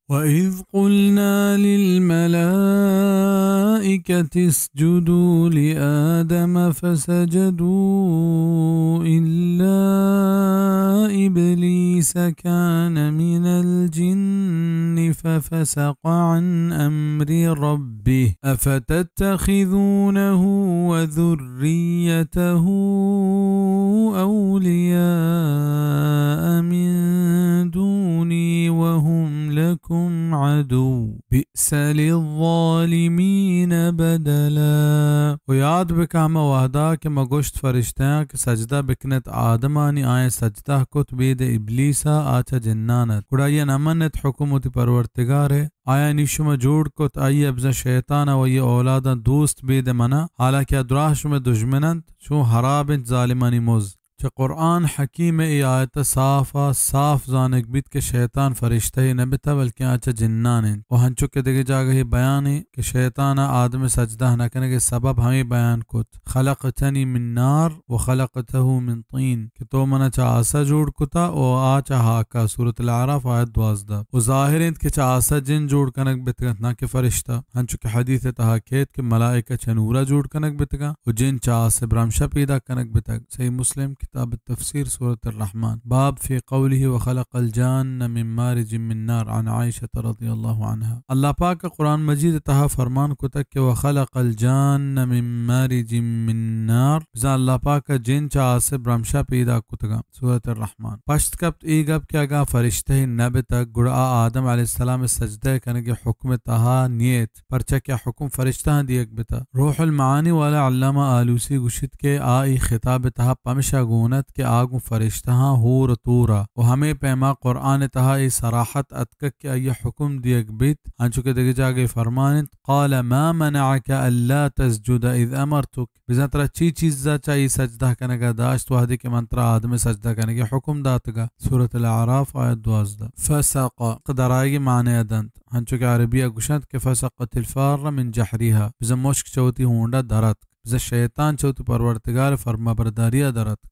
وإذ قلنا للملائكة اسجدوا لآدم فسجدوا إلا إبليس كان من الجن ففسق عن أمر ربه أفتتخذونه وذريته أولياء من دوني وهم لكم عدو بئس للظالمین بدلا۔ و یاد بکن ہما وہدا کہ ما گوشت فرشتیاں کہ سجدہ بکنت آدمانی، آیاں سجدہ کت بید ابلیسا، آ چہ جنان ات۔ گڑا آئیا نہ منت حکم وتی پرورتگارئے۔ آیانی شما جوڑ کت، آئیا بزاں شیطانا و آئیئے اولاداں دوست بید منا، حالانکہ آ دراہ شمئے دژمن انت۔ چون ہراب انت ظالمانی مز۔ چہ قرآن حکیمئے اے آیتا صافا صاف زانگ بیت کہ شیطان فرشتہے نہ بتہ، بلکیں آ چہ جنان انت۔ و ہنچو کہ دگہ جاگہے بیان انت کہ شیطانا آدمئے سجدہ نہ کنگئے سبب ہمے بیان کت، خلقتنی من نار و خلقتہ من طین، کہ تو منا چہ آسا جوڑ کتا و آ چہ ہاکا، سورۃ الاعراف آیت دوازدہ۔ و ظاہر انت کہ چہ آسا جن جوڑ کنگ بیتگ انت، نہ کہ فرشتہ۔ ہنچو کہ حدیث تہا کیت کہ ملائکہ چہ نورا جوڑ کنگ بیتگاں و جن چہ آس برمشا پیداک کنگ بیتگ۔ صحیح مسلم، کتاب التفسیر، سورۃ الرحمن، باب فی قوله وخلق الجان من مارج من نار، عن عائشة رضی اللہ عنہا۔ اللہ پاک قرآن مجید تہا فرمان کتگ کہ وخلق الجان من مارج من نار، بزاں اللہ پاک جن چہ آس برمشا پیداک کتگاں۔ سورۃ الرحمن۔ پشت کپت اے گپ کہ اگاں فرشتہ نہ بتگ، گڑا آ آدم علیہ السلام سجدہ کنگے حکم تہا نیت، پرچا کہ حکم فرشتہاں دیگ بتہ۔ روح المعانی والا علامہ آلوسی گوشیت کہ آ اے خطاب تہا پمشا گون ات کہ آ گوں فرشتہاں ہور تورا، و ہمے پیما قرآن تہا اے صراحت اتکگ کہ آئی حکم دیگ بیت، انچو کہ دگہ جاگہے فرمان انت، قال ما منعك الا تسجد اذ امرتك، بزاں ترا چی چیزا چہ اے سجدہ کنگا داشت، وہدے کہ من ترا آدم سجدہ کنگے حکم داتگا۔ سورۃ الاعراف، آیت دوازدہ۔ فسق، درائگی معنی دنت، ہنچو کہ عربی گوشنت کہ فسقت الفار من جحرها، بزاں مشک چہ وتی ہونڈا دراتک، بزاں شیطان چہ وتی پرورتگار فرمابرداریا دراتک۔